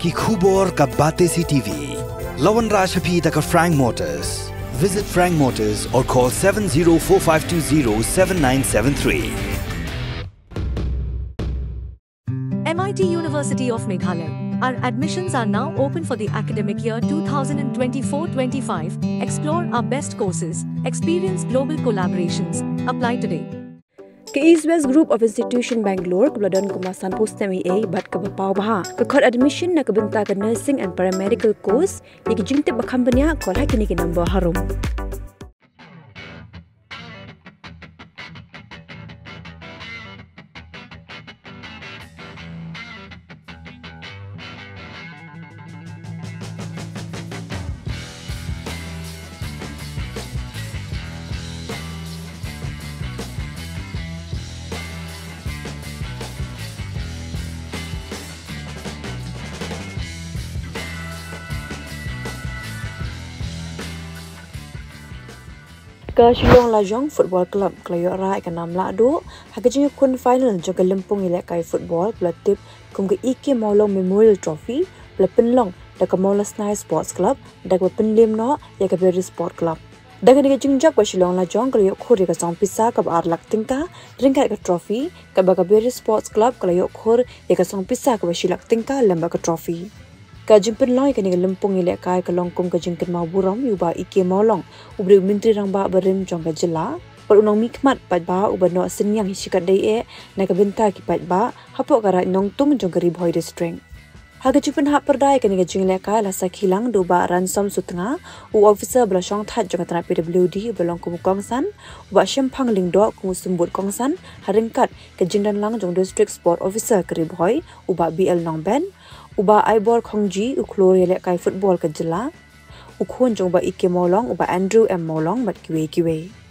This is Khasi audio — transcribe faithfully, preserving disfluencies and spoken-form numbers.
Ki khubor ka Batesi T V. La wanrah sha phi da ka Frank Motors. Visit Frank Motors or call seven zero four five two zero seven nine seven three. M I T University of Meghalaya. Our admissions are now open for the academic year two thousand twenty-four twenty-five. Explore our best courses, experience global collaborations. Apply today. Ka East West Group of Institution Bangalore, kaba la don kumba sanphew snem eiei bad kaba paw bha, ka khot admission na ka bynta ka nursing and paramedical course. Ïa ki jingtip ba kham bniah, call ha kine ki number harum. Ka Shillong Lajong Football Club ka la ïoh rah ïa ka nam lahduh ha ka jingïakhun final jong ka lympung ïalehkai football ba la tip kum ka E K Mawlong Memorial Trophy, ba la pynlong da ka Mawlasnai Sports Club da kaba pynliem noh ïa ka Beri Sport Club. Da kane ka jingjop ka Shillong Lajong ka la ïoh khur ïa ka song pisa kaba ar lak tyngka ryngkat ka trophy, katba ka Beri Sports Club ka la ïoh khur ïa ka song pisa kaba shi lak tyngka lem bad ka trophy. Ka jingpynlong ïa kane ka lympung ïalehkai ka long kum ka jingkynmaw burom ïa u Bah E K Mawlong, u ba dei u Myntri Rangbah barim jong ka jylla, bad u nongmihkhmat paidbah uba noh synñiang hi shikatdei eh na ka bynta ki paidbah hapoh ka Raid Nongtung jong ka Ri Bhoi District. Ha ka jingpynhap pyrda ïa kane ka jingïalehkai la sakhi lang da u Bah Ransom Sutnga, u officer ba la shongthait jong ka tnat P W D uba long kum u kongsan, u Bah Shemphang Lyngdoh kum u symbud kongsan ha ryngkat ka jingdon lang jong District Sport Officer ka Ri Bhoi, u Bah B L Nongben, u Bah Aibor Khongji, u khlur ïalehkai football ka jylla, u khun jong u Bah E K Mawlong, u Bah Andrew M Mawlong bad kiwei kiwei.